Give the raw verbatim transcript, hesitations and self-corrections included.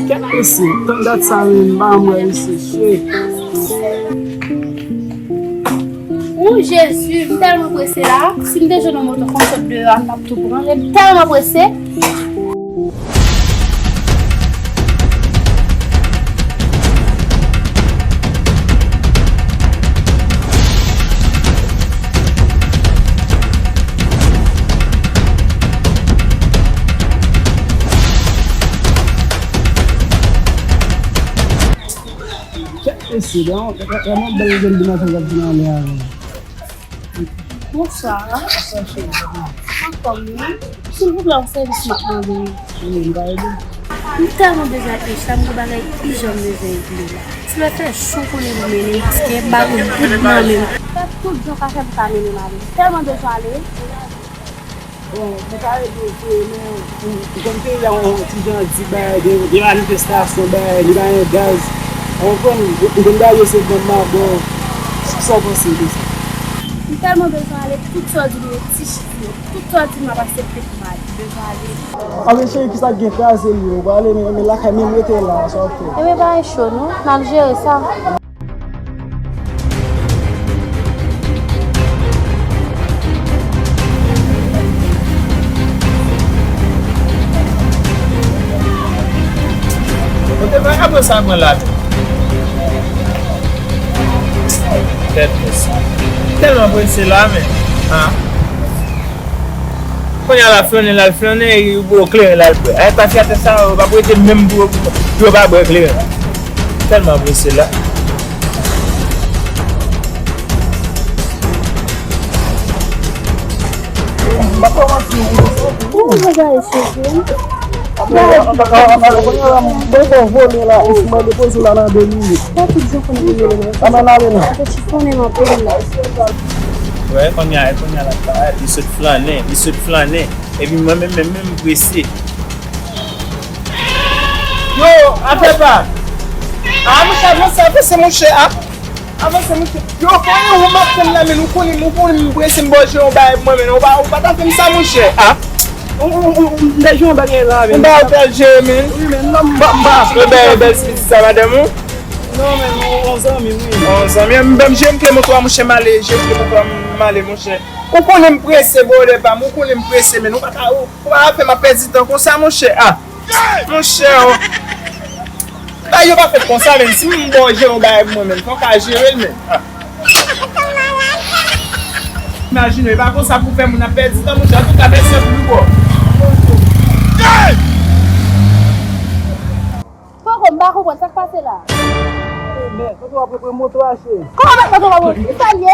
Kèt mesye, tann dat sa menm, m pa janm wè mesye, shit. Ou Jezi, m tèlman prese la. Si m te jwenn yon moto konn sot deyò a, m t ap tou pran l. M tèlman prese. Kèt mesye, gade yon bèl jèn demwazèl k ap vin ale a. Bonswa. Bonswa, cheri. Anfòm, wi. Silvouplè, yon sèvis m ap mande. Wi, m ka ede. M tèlman bezwen ak Michan, m gen bagay ijan m bezwen regle la. Si lè fè jou konnen pou mennen, paske ba ou bout nan men m. Fè tout jan w ka fè pou ka mennen m ale. M tèlman bezwen ale. Bon, mwen ka ede w, se, men, m, m konn peyi a yon ti jan di bagay, gen, gen manifestasyon, bagay, li pa gen gaz. Ou konprann, m, m konn gaye se ban m abò. Sa w panse de sa? M tèlman bezwen ale, tout sa w di m yo ti chif yo. Tout sa w di m ap aksepte pou m ale. M bezwen ale. Anben cheri, kisa k gen, kraze l ye. Ou prale, men, men lakay, men rete la, sa w ap fè? Ebyen, pa gen cho non, n ap jere sa. Kote vagabon sa pran la tou? Tèt mwen sa. Tèlman prese la, men. Ah. Kounye a l ap flannen, l al flannen, e yo ba w kleren l al bwè. Ay, tafiatè sa yo p ap rete menm pou yo, pou yo pa bwè kleren. Tèlman prese la. Ou vle gaye cheve m? Mwen fè w vole la, e si mwen depoze w la nan de minit. Sa tout jan konnen. Ann ale non. Sa te chifonnen m anpil la. Wè, kounye a, kounye a l ap travay, li sot flannen, li sot flannen. Epi mwen menm, menm, menm, m prese. Yo, afè pa. A, monchè, avanse, avanse, monchè, a. Avanse, monchè. Yo, konnen ou m ap tann la, men ou konnen, ou konnen m prese, m ba w jere yon bagay pou mwen, men ou pa, ou pa ta fè m sa, monchè, a. Ou, ou, ou, ou, m ta jere yon bagay la, men. M ba w ta jere, men. Wi, men, non, m pa, m pa. Yon bèl, bèl pitit sa, madanm ou? Non, men, yon, yon zanmi, wi. Yon zanmi, m, ban m jere m kle moto a, monchè, m ale, jere m kle moto a, m ale, monchè. Ou konnen m prese, brother pa m, ou konnen m prese, men ou pa ka, ou, ou pa ka fè m ap pèdi tan konsa, monchè, a. Monchè, o. Bagay yo pa fèt konsa, men si m ba w jere yon bagay pou mwen, men fò w ka jere l, men. Ah. Imajine w, e pa konsa pou fè moun ap pèdi tan, monchè. Antouka, mèsi anpil, bro. Poko, m pa konprann sa k pase la. Men, kote w ap reprann moto a, cheri? Kòman mèt moto w ap reprann? Ki sa l ye?